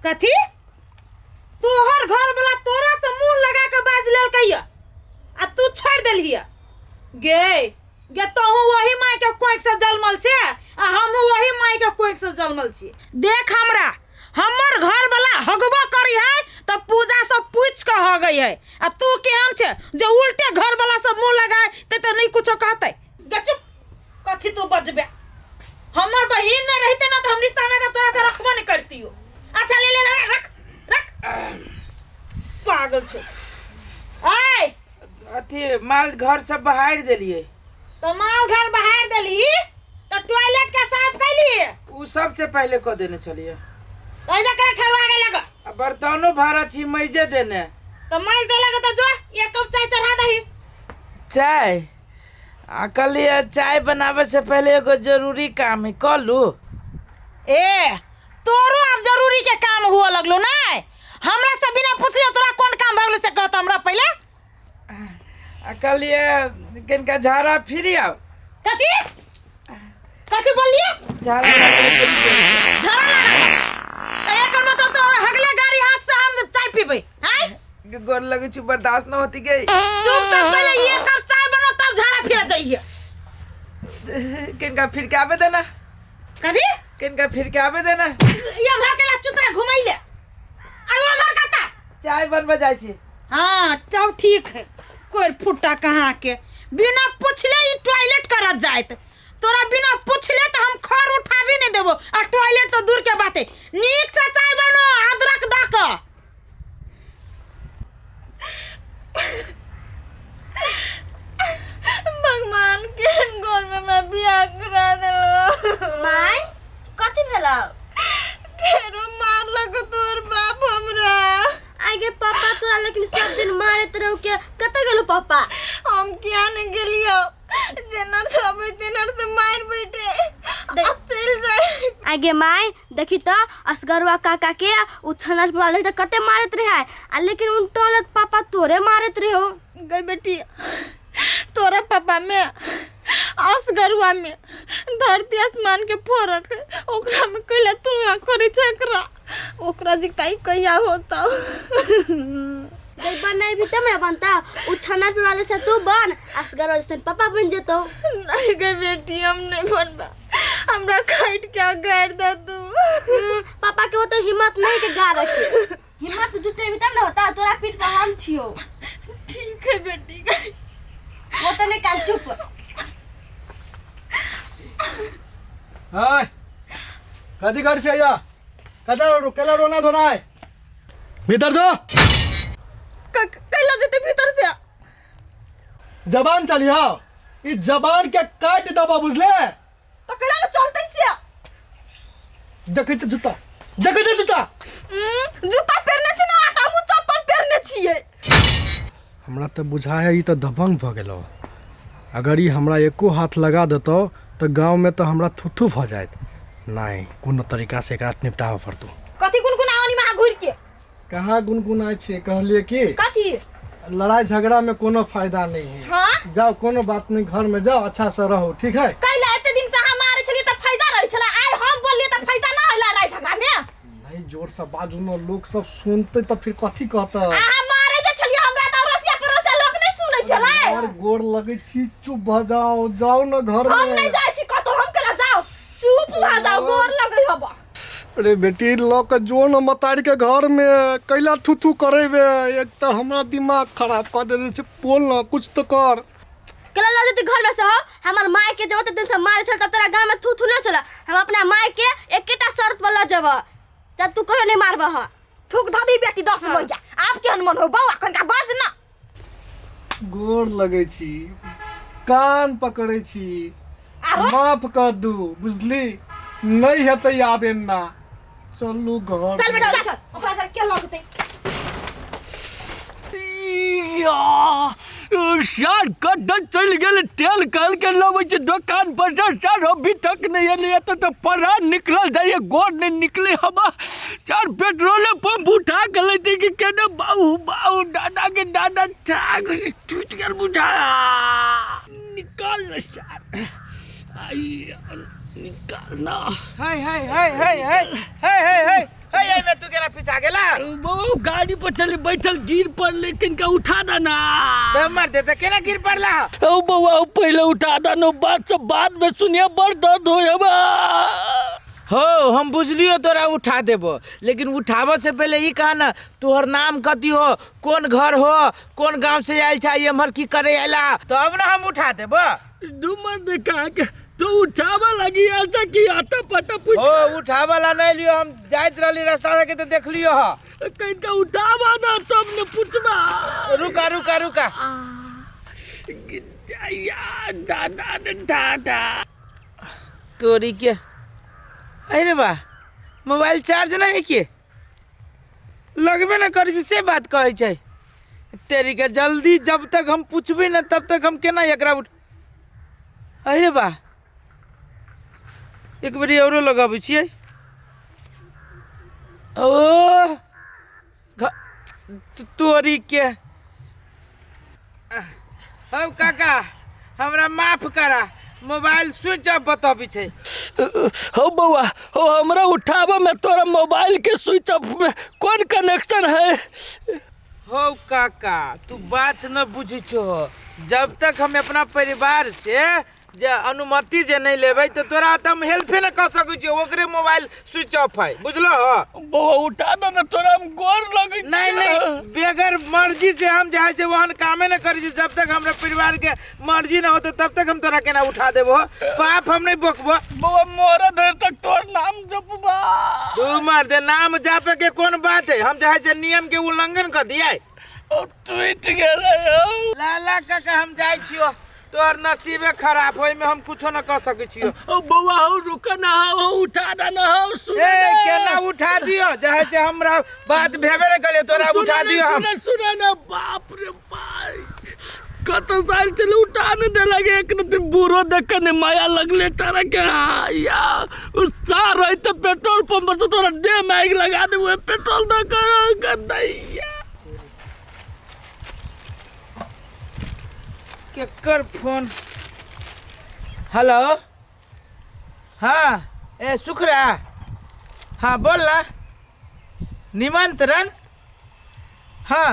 कथी तोहर घर वाला तोरा से मुंह लगा के बाज लेलकै आ तू छोड़ देलही गे गे तोहू वही माय के कोख से जन्मल छे आ हमहू वही माय के कोख से जन्मल छी। देख हमरा हमर घर वाला हगबो करी है तो पूजा से पूछ के हगई है आ तू केहन छे जे उल्टे घर वाला से मुंह लगाए ते तो नहीं कुछो कहते। गे चुप, कथी तू बजबे? हमर बहिन न रहिते ना तो हम रिश्ता में तो तोरा से रखबो नहीं करतियो। अच्छा ले ले ले रख रख, पागल छो। आय अथी माल घर सब बहार देलिए। तो माल घर बहार देली तो टॉयलेट के साफ कैली? उ सबसे पहले क देने छलिए। तो ऐसा करे ठरवा के लगा। आ बर्तनो भाड़ा छी मैजे देने। तो मैज दे लगा तो जो एक कप चाय चढ़ा दही। चाय आ कहलिए चाय बनावे से पहले एगो जरूरी काम है, कलू। ए तोरो अब जरूरी के काम हुआ लगलो ना? हमरा से बिना पूछले तोरा कौन काम भगलो से कहत हमरा पहले? आ कहलिए किनका झाड़ा फिरी आओ। कथी कथी बोलिए? झाड़ा लागल बड़ी जोर से। झाड़ा लागल है। तो एकर मतलब तोरा हगले गाड़ी हाथ से हम चाय पीबै आय? गोर लगे छु, बर्दाश्त न होती गई। चुप तब पहले ये कप चाय बनो तब झाड़ा फिर जाइए। किनका फिर के आवे देना? कभी किनका फिर के आवे देना? ये हमार के ला चुतरा घुमाई ले आयो हमार कता चाय बनबे जाय छी। हां तब ठीक है। कोई फुट्टा कहाँ के बिना पूछले ई टॉयलेट करत जायत। तोरा बिना पूछले तो हम खर उठाबी नहीं देबो आ टॉयलेट तो दूर के बात है। नीक से चाय बनो अदरक द के। भगवान के घर में हमरा बियाह करा देलो। My कथी भेलो? फेरो मारलक तोर बाप हमरा। आगे पापा तोरा लेकिन सब दिन मारत रहू के कत गेलो पापा? हम किया नहीं गेलियो, जेनर सब तेनर से मार बैठे अब चल जाए। आगे my देखी तो असगरवा काका के उ छनर पर त कते मारत रहे आ लेकिन उन टोलत पापा तोरे मारत रहे। गई बेटी तोरा पापा में असगरवा में धरती आसमान के फर्क है, ओकरा में कैला तुलना करे छै एकरा ओकरा जिताई कहिया होता। गई बनाई भी तब ना बनता, उ छनर पर वाले से तू बन असगरवा से पापा बन जेतो। नहीं गई बेटी हम नहीं बनबा, हमरा काट के गाड़ दे तू। पापा के वो तो हिम्मत नहीं के गाड़ रखे, हिम्मत जुटे भी तब ना होता, तोरा पीठ पर हम छियो। ठीक है बेटी वो तो नहीं कान चुप। हाय कथी कर छै या कदा केला रोना धोना है? भीतर जो कैला जेते भीतर से जबान चली हाँ, इस जबान के काट दबा बुझले। तो कैला न चलते से देखै छै जूता, देखै छै जूता। जूता पहिरने छी ना त हम चप्पल पहिरने छियै। हमरा त बुझा है ई त दबंग भ गेलो, अगर ई हमरा एको हाथ लगा देतो त गांव में त हमरा थुथु भ जायत। नहीं कोनो तरीका से एकरा निपटाबऽ पड़तो। कथी गुनगुनावनी में घुर के? कहाँ गुनगुनाय छियै? कहलिए कि कथी लड़ाई झगड़ा में कोनो फायदा नहीं है। हाँ? जाओ कोनो बात नहीं, घर में जाओ अच्छा से रहो ठीक है। कैला एते दिन से हम मारे छलिए त फायदा रहे छला, आइ हम बोललिए त फायदा ना होला लड़ाई झगड़ा में। नहीं जोर से बाजू न, लोग सब सुनते त फिर कथी कहता। अहाँ मारे जे छलिए हमरा त रसिया परोसिया लोग नहीं सुनै छलै। और गोर लगै छी, चुप भ जाओ, जाओ न घर में। हम नहीं जाय छी कतौ, हम केला जाओ, चुप भ जाओ, गोर लगै हब। अरे बेटी ल के जो न मतारी के घर में कैला थुथु करेबे, एक त हमरा दिमाग खराब क देने छै। बोल न कुछ तो कर। केला ल जेते घर में से हो, हमर my के जे ओते दिन से मारे छल तब तोरा गांव में थुथु न छला। हम अपना my के एकेटा शर्त पर ल जेब, जब तू कहियो नहीं मारबह। थूक ध दी बेटी 10 रुपया, आप केहन मन हो बौआ कनका बाज ना। गोर लगै छी, कान पकड़ै छी, माफ कर दू बुझली, नहीं हेतै आब एना। चलू घर चल बेटा चल, ओकरा से के लगतै। सर कतऽ चलि गेल तेल कल के लबै छै दोकान पर से सर अभी तक नहि एलैए तऽ परान निकलल जाइए, गोर नहि निकले हवा सर। पेट्रोले पंप उठा के लैते कि केना बाबू बाबू दादा के दादा टूटि गेल बुझा। निकाल न सर, आई निकाल ना। हाय हाय हाय हाय हाय हाय हाय हाय हाय हाय मैं तू केना बउआ गाड़ी पर चली बैठल गिर पड़ले किनका उठा देना। तो मर दे तो केना गिर पड़ला? ओ बउआ पहले उठा देना, बात सब बाद में सुनिए, बड़ दर्द हो हबा। हो हम बुझलियो तोरा उठा देबो, लेकिन उठाबो से पहले ई कहा ना तोहर नाम कथी हो, कौन घर हो, कौन गांव से आयल छा, एम्हर की करे आयला, तब ना हम उठा देबो। डूमर दे कहा के तो उठावा लगी ऐसा कि आता पता पूछ। हो उठावा ला नहीं लियो, हम जाइत रहली रास्ता के तो देख लियो ह। कहीं का उठावा ना तब ने पूछबा। रुका रुका रुका। दादा दादा तोरी के अरे बा मोबाइल चार्ज नहीं है के लगबे ना करी से बात कहै छै तेरी के। जल्दी जब तक हम पूछबे ना तब तक हम केना एकरा उठ। अरे बा एक बेरी औरो लगाबै छियै। ओ तोरी के हौ काका हमरा माफ करा, मोबाइल स्विच ऑफ बताबै छै। हो बउआ हो हमरा उठाबा में तोरा मोबाइल के स्विच ऑफ में कौन कनेक्शन है? हो काका तू बात न बुझै छो, जब तक हम अपना परिवार से जे अनुमति जे नहीं लेबै तो तोरा तो हम हेल्पे न कर सकै छियो, ओकरे मोबाइल स्विच ऑफ है बुझलो। बउआ उठा दे ना तोरा हम गोर लगै। नहीं नहीं बगैर मर्जी से हम जे है से वहन कामे न करै छी, जब तक हमरा परिवार के मर्जी न होतो तब तक हम तोरा केना उठा देबो, पाप हम नहीं बकबो। बउआ मोरा देर तक तोर नाम जपबा। तू मर दे नाम जापे के कौन बात है, हम जे है से नियम के उल्लंघन कर दिया। टूट गेलै। लाला काका हम जाइ छियो, तोहर नसीबे खराब होय में हम कुछो न कर सकै छियो। ओ बउआ हो रुक ना हो उठा दे ना हो सुन। ए केना उठा दियो, जहे से हमरा बात भेबे न करियो तोरा उठा दियो हम। सुन सुन ना बाप रे बाप कत साल चले उठा न दे लगे, एक न बूढ़ो देख ने माया लगले तारा के। या उत्साह रही तो पेट्रोल पंप पर से तोरा दे माइक लगा दे वो पेट्रोल दे कर दैया। केकर फोन? हेलो हाँ ए सुखरा, हाँ बोल ना। निमंत्रण? हाँ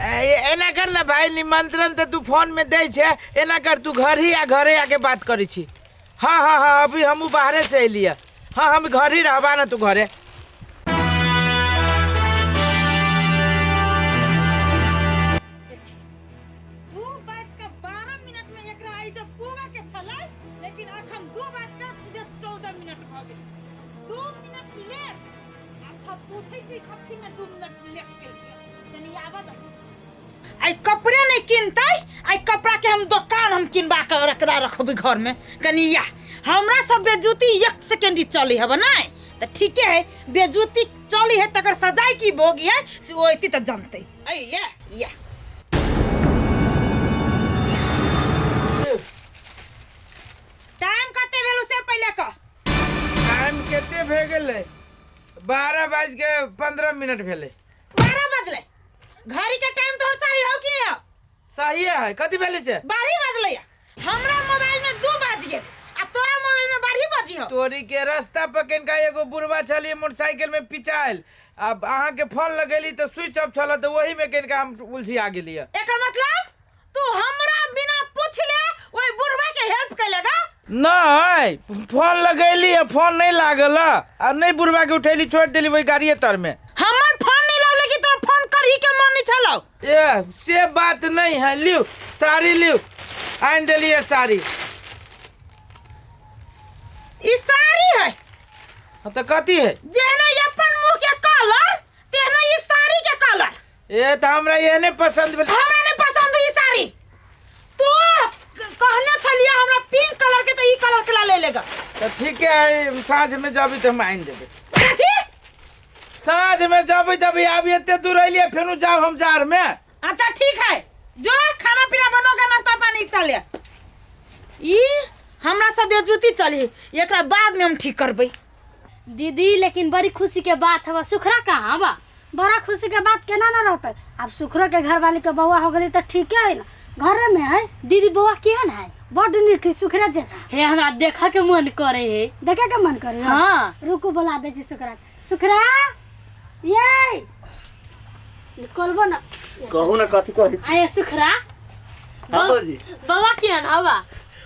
एना कर ना भाई, निमंत्रण तो तू फोन में दै छे, एना कर तू घर ही आ, घरे आके बात करै छी। हाँ हाँ हाँ अभी हमहूँ बाहरे से अलियै। हाँ हम घर ही रहबा ना तू घरे। लेकिन अखन 2:14 भऽ गेल, 2 मिनट लेट। अच्छा पूछै छी कथी में 2 मिनट लेट केलियै, कनी आबऽ दही। आइ कपड़े नहीं किनतै, आइ कपड़ा के हम दोकान हम किनबा के रखदा रखबै घर में। कनी या हमरा सब बेजूती 1 सेकेंड ही चली हब नहीं तऽ ठीके है, बेजूती चली है तकर सजाय की भोगी है से ओ एती तऽ जनतै। ऐ या या टाइम कते भेलो से पहले कह। टाइम कते भे गेलै? 12:15 भेलै। 12 बजलै? घड़ी के टाइम तोहर सही हो कि नहीं हो? सही है। कथी भेलै से? 12 बजलै। हमरा मोबाइल में 2 बज गेल आ तोरा मोबाइल में 12 बजी हो। तोरी के रास्ता पर कनिका एगो बुढ़वा छलियै मोटरसाइकिल में पिचायल, अब अहाँ के फोन लगेली तो स्विच ऑफ छल, तो वही में कनिका हम उलझिया गेलियै। एकर मतलब तू हमरा बिना पूछले ओहि बुढ़वा के हेल्प कैलेगा? नहीं फोन लगेली फोन नहीं लागल आ नहीं बुढ़वा के उठेली छोड़ देली वही गाड़िए तर में। हमर फोन नहीं लागल कि तोर फोन करही के मन नहीं छलौ? ए से बात नहीं है, लियो साड़ी लियो आन देलिए साड़ी। ई साड़ी है? हाँ तो कथी है? जेहने अपन मुंह के कलर तेहने ई साड़ी के कलर। ए तो हमरा एहने पसंद भेल। हमरा नहीं पसंद ई साड़ी। तू कहने छलिए हमरा पिंक कलर के तो ई कलर के ला ले लेगा। तो ठीक है साँझ में जाबी तो हम आनि देबै। कथी? साँझ में जाबी तभी आबी, एते दूर अलिए फेनु जाओ हम जार में। अच्छा ठीक है, जो खाना पीना बनोगा नाश्ता पानी तले। ई हमरा सब बेजूती चली, एकरा बाद में हम ठीक करबै। दीदी लेकिन बड़ी खुशी के बात हवा, सुखरा कहाँ बा? बड़ा खुशी के बात केना ना रहते, अब सुखरा के घर वाली के बउआ हो गेली तो ठीके है ना, घरे में है। दीदी बउआ केहन है? बड नीक है, सुखरा जगह हे हमरा देखे के मन करे है। देखे के मन करे? हाँ। रुकू बोला दे छी सुखरा। सुखरा ये निकलबो ना। कहू ना कथी कहै छी। आये सुखरा। हाँ भौजी। बौआ केहन हवा?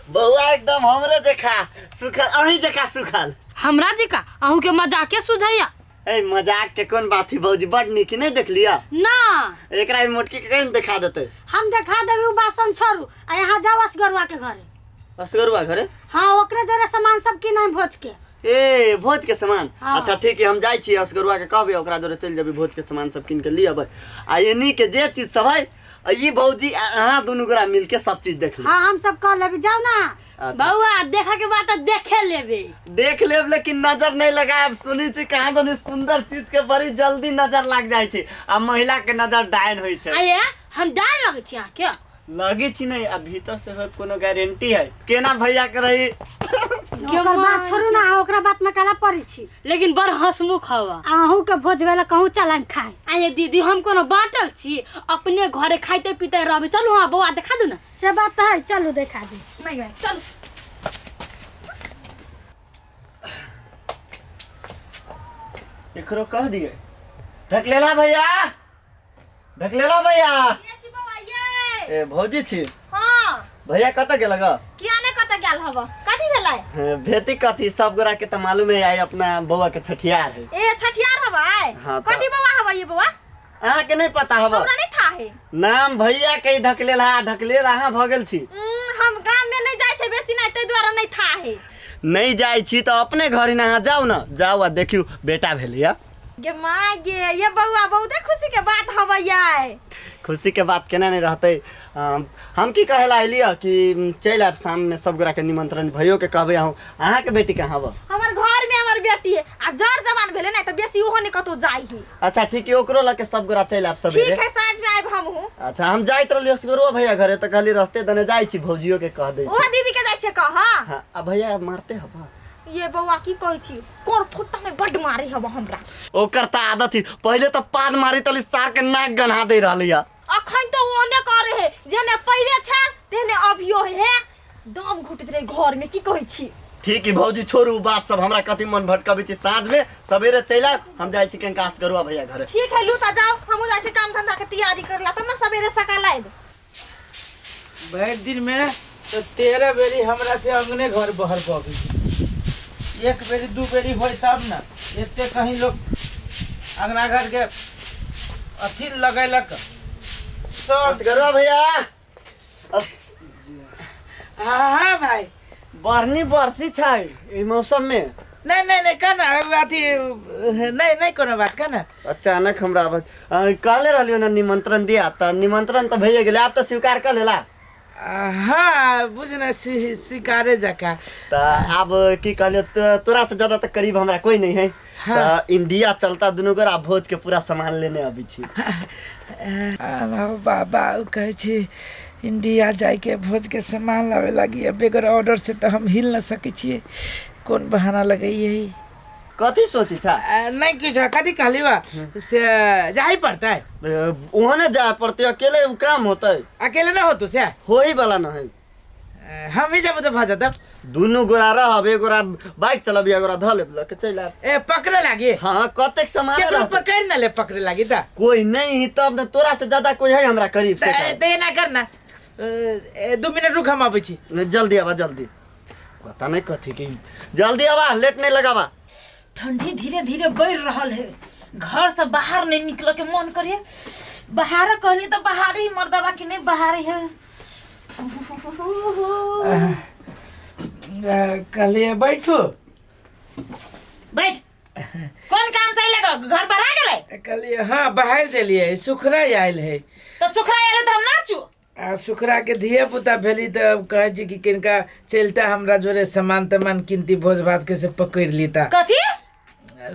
बौआ एकदम हमरे जखा सुखल, अहीं जखा सुखल। हमरा जका? अहूँ के मजाके सुझैया। ए मजाक के कोन बात है भौजी, बड नीक नहीं देखलिया ना। एकरा ई मोटकी के कहीं देखा देते। हम देखा देबी, उ बासन छोड़ू आ यहाँ जाओ असगरुआ के घरे। असगरुआ घरे? हाँ, ओकरे जोरे सामान सब किनाइ भोज के। ए भोज के सामान? हाँ। अच्छा ठीक है, हम जाइ छी असगरुआ के कहबे, ओकरा जोरे चलि जेबी, भोज के सामान सब किन के ली अबै। आ एनी के जे चीज सब है, आ ई भौजी आ अहाँ दुनू गोरा मिल के सब चीज देख लेब। हाँ, हम सब कह लेबी, जाओ ना। अच्छा। बौआ देखा के बात देखे लेबे। देख लेब लेकिन नजर नहीं लगायब। सुनी छी कहाँ दोनी सुंदर चीज के बड़ी जल्दी नजर लाग जाइ छै आ महिला के नजर डायन होइ छै। आये हम डायन लगै छी अहाँ के? लगे छी नहीं, आ भीतर से होय कोनो गारंटी है केना भैया के रही। ओकर बात छोड़ू ना, ओकरा बात में काला पड़ी छी। लेकिन बड़ हंसमुख हवा। अहूँ के भोज वाला कहूँ चलाम खाए। आये दीदी हम कोनो बाटल छी, अपने घरे खाइते पीते रहबे। चलू हाँ बौआ देखा दू ना। से बात है, चलू देखा दी। नहीं भाई चलू। एकरो कह दिए ढकलेला भैया, ढकलेला भैया। ए भौजी छी? हां। भैया कत गेल ग? किया ने कत गेल हब? कथी भेलै? भेती कथी, सब गोरा के त मालूम है आई अपना बौआ के छठियार है। ए छठियार हब आइ? हाँ, कथी बौआ हब ये बौआ? अहाँ के नहीं पता हब? हमरा नहीं था है। नाम भैया के ढकलेला, ढकलेला अहाँ भ गेल छी। हम गाम में नहीं जाय छै बेसी नहीं, तै दुआरे नहीं था है। नहीं जाय छी त अपने घर ना अहाँ जाउ ना, जाउ आ देखियौ बेटा भेलैया। गे माय गे, ये बौआ बहुते खुशी के बात हबै आइ। खुशी के बात केना नहीं रहते। हम की कहे ला अलियै कि चलि आयब शाम में सब गोरा के निमंत्रण, भैयो के कहबै अहूँ। अहाँ के बेटी कहाँ हब? हमर घर में हमर बेटी है, आ जर जवान भेलै ने त बेसी ओहो नहीं कतौ जाइ ही। अच्छा ठीक है, ओकरो लके सब गोरा चलि आयब सबेरे। ठीक है, साँझ में आयब हमहूँ। अच्छा हम जाइत रहलियै असगरो भैया घरे त कहली रस्ते दने जाइ छी, भौजियो के कह दै छी। ओहो दीदी के जाइ छै कह? हाँ, आ भैया मारते हब? ये बौआ की कहै छी, कोर फुट्टा में बड मारे हब हमरा। ओकर त आदत ही, पहिले त पाद मारी तली सार के नाक गन्हा दे रहली है। अखन तो ओने करे है, जेने पहिले छल तेने अभियो है, दम घुटैत रहे घर में। की कहै छी? ठीक है भौजी, छोड़ू बात सब, हमरा कथी मन भटकबै छी। साँझ में सवेरे चलि आयब, हम जाइ छी कनिका असगरुआ भैया घरे। ठीक है लू त जाओ, हमहूँ जाइ छी काम धंधा के तैयारी करला, तब ना सवेरे सकाल आयब। भरि दिन में तो 13 बेरी हमरा से अंगने घर बहर पबी, एक बेरी दू बेरी होय तब ना। एते कहीं लोग अंगना घर के अथी लगैलक सब। असगरुआ भैया। हाँ हाँ भाई, बढ़नी बरसी छै ई मौसम में। नहीं नहीं नहीं कहना अथी नहीं नहीं कोनो बात कहना। अचानक हमरा आवाज कहले रहलियो ना निमंत्रण दिया, त निमंत्रण त भइए गेलै, आब त स्वीकार कर लेला। हाँ बुझना स्वीकारे जका। त आब की कहलियो, तोरा से ज्यादा त करीब हमरा कोई नहीं है। हाँ। त इंडिया चलता दुनू गोरा भोज के पूरा सामान लेने अबै छी। अल्लाह बाबा, उ कहै छी इंडिया जाइके भोज के सामान लावे लागी, बगैर ऑर्डर से तो हम हिल न सकै छियै। कोन बहाना लगैयै? कथी सोची छा? नहीं कुछ, कथी कहली बा से जाही पड़तै। वहाँ ने जाए पड़तै, अकेले उ काम होतै। अकेले ना होतौ से? होई वाला न है। हम ही जब तो भ जतब। दुनू गोरा रहब, एक गोरा बाइक चलाबी, एक गोरा धऽ लेब लके चलि आयब। ए पकड़े लागी? हाँ, कतेक सामान केकरो रहतै। पकड़ न ले, पकड़े लागी त कोई नहीं ही तब न, तोरा से ज्यादा कोई है हमरा करीब से। त एना कर ना, 2 मिनट रुक, हम आबै छी। नहीं, जल्दी आबा जल्दी, पता नहीं कथी की, जल्दी आबा, लेट नहीं लगाबा। ठंडी धीरे धीरे बढ़ रहल है, घर से बाहर नहीं निकल के मन करे। बाहर कहली तो बाहर ही मर्दबा कि नहीं बाहर है। कहलिए बैठू। बैठ, कौन काम से अइले ग? घर पर आ गेलै? कहलिए हाँ बाहर देलिए, सुखरा आयल है। तो सुखरा आयल तो हम नाचू। आ सुखरा के धिया पुता भेली त कहै छी कि किनका चलता हमरा जोरे सामान तमान किनती भोज भात के से पकड़ लीता। कथी?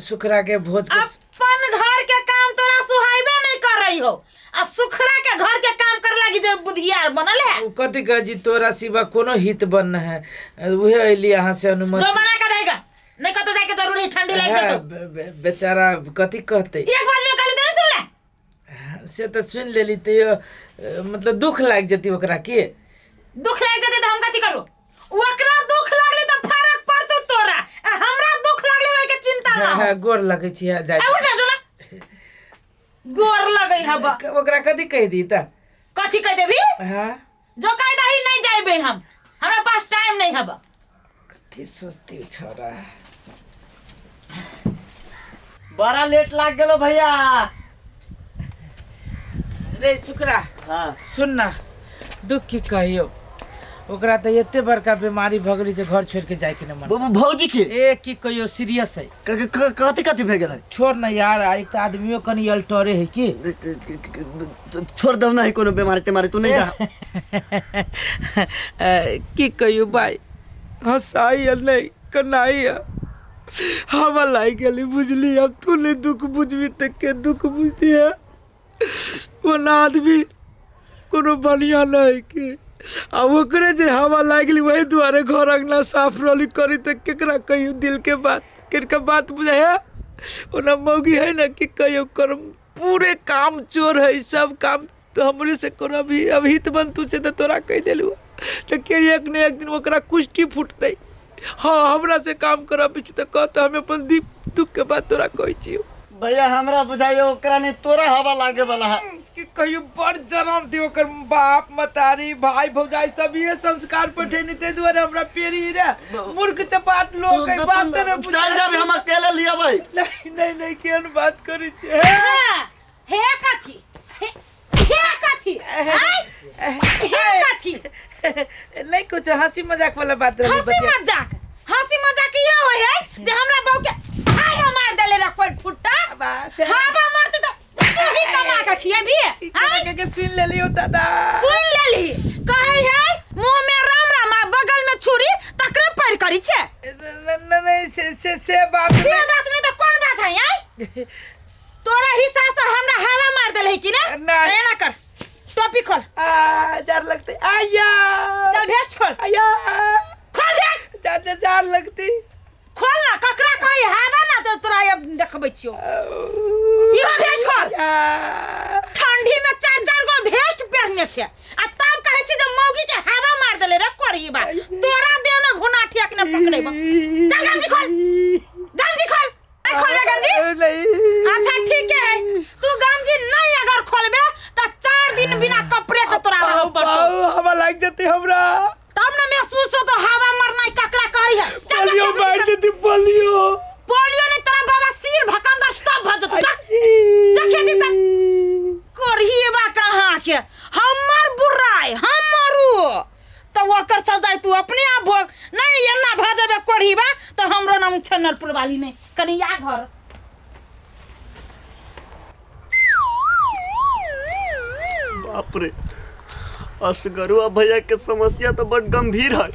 सुखरा के भोज के अपन घर के काम तोरा सुहाइबे नहीं कर रही हो, आ सुखरा के घर के काम कर लागी जे बुधियार बनल है। उ कथी कह जी, तोरा सिवा कोनो हित बन है, उहे अइली अहाँ से अनुमति। जो मना कर देगा नहीं कतो जाके जरूरी, ठंडी लाग हाँ, जतो। बेचारा कथी कहते। एक बार में कहली त नहीं सुनले? से त सुन लेली तैयो मतलब दुख लाग जती ओकरा के। दुख लाग जती त हम कथी करू? ओकरा दुख लागले त फरक पड़तो तोरा, आ हमरा दुख लागले ओइ के चिंता ना हो। हाँ, गोर लगै छी, हाँ, जाइ। ए, उठ जा, जो ना। गोर लगै हब। ओकरा कथी कहि दी तऽ? कथी कहि देबी? हाँ। जो कहि दही नहीं जाइबे हम, हमरा पास टाइम नहीं हब। कथी सोचती हो छोरा? बड़ा लेट लाग गेलो भैया। रे शुक्रा। हाँ। सुन ना, दुख की कहियो, ओकरा तऽ एते बड़का बीमारी भऽ गेलै जे घर छोड़ि के जाय के नहि मन। भौजी के? ए की कहियो, सीरियस है। कथी कथी भए गेलै? छोड़ ना यार, एक तऽ आदमियो कनी अल्टरे है की। छोड़ दौ नहीं कोनो बीमारी तेमारी, तू नहीं जा। की कहियो भाई, हंसाई है नहीं कनाई है, हवा लाग गेली बुझली। अब तू नहीं दुख बुझबी तऽ के दुख बुझती है? ओना आदमी कोनो बढ़िया नहीं के, आ ओकरे जे हवा लागि गेली वही दुआरे घर अंगना साफ रहली करी तऽ केकरा कहियो दिल के बात, केकरा बात बुझाय है? ओना मौगी है ना कि कहियो कर्म पूरे काम चोर है, सब काम तो हमरे से कर। अभी अभी तो बन तू से तो तोरा कहि देलू तऽ के एक ने एक दिन ओकरा कुष्टी फुटतै। हाँ, हमरा से काम करऽ पीछे तऽ कह, तऽ हम अपन दीप दुख के बात तोरा कहै छियौ। भैया हमरा बुझाइयो ओकरा नहीं तोरा हवा लागे वाला है। कि कहियो बड़ जन्म थी ओकर बाप मतारी भाई भौजाई सब ये संस्कार पठेनी, ते दुआरे हमरा पेरी रे मूर्ख चपाट लोग है, बात ने चल जाबी हम अकेले लिया भाई। नहीं नहीं नहीं, केहन बात करै छै? हे कथी, हे कथी, हे कथी? नहीं कुछ हंसी मजाक वाला बात रही। हंसी मजाक, हंसी मजाक ये होय है जे हमरा बहू के हवा मार देले रे कोई फुट्टा। हवा मारते तो तू ही कमा के खिएबी। हां के सुन लेली हो दादा, सुन लेली। कहै है मुंह में राम राम आ बगल में छुरी, तकरे पैर करी छे। नहीं नहीं, से से से बात से बात नहीं तो कौन बात है? आई तोरा हिसाब से हमरा हवा मार देले है कि ना? एना कर, टोपी खोल। आ जार लगते, आया चल भेस्ट खोल। आया खोल भेस्ट, जार जार लगती, खोल ना। ककरा कही हवा ना तो तोरा अब देखबै छियो। इहो भेस्ट खोल। ठंडी में चार चार गो भेस्ट पहनने छे आ तब कहै छी जे मौगी के हवा मार देले रे करही बा। तोरा देह में घुना ठेक ने पकड़ेबो। चल गंजी खोल, गंजी खोल। नहीं खोलबे गंजी? नहीं। अच्छा ठीक है, तू गंजी नहीं अगर खोलबे त 4 दिन बिना कपड़े के तोरा रहब पड़तो। हवा लाग जती हमरा, तब ना महसूस हो तो हवा मरना ककरा कहै है। पोलियो मार जती, पोलियो पोलियो नहीं तोरा बाबा सिर भकंदर सब भ जतो। जा खेती से करही बा कहाँ के हमर बुराई हम मरू तो ओकर सजाय तू अपने आप भोग। नहीं एना भ जेबे करही बा तो हमरो नाम छन्नरपुर वाली नहीं। कनी आ घर। बाप रे, असगरुआ भैया के समस्या तो बड़ गंभीर है।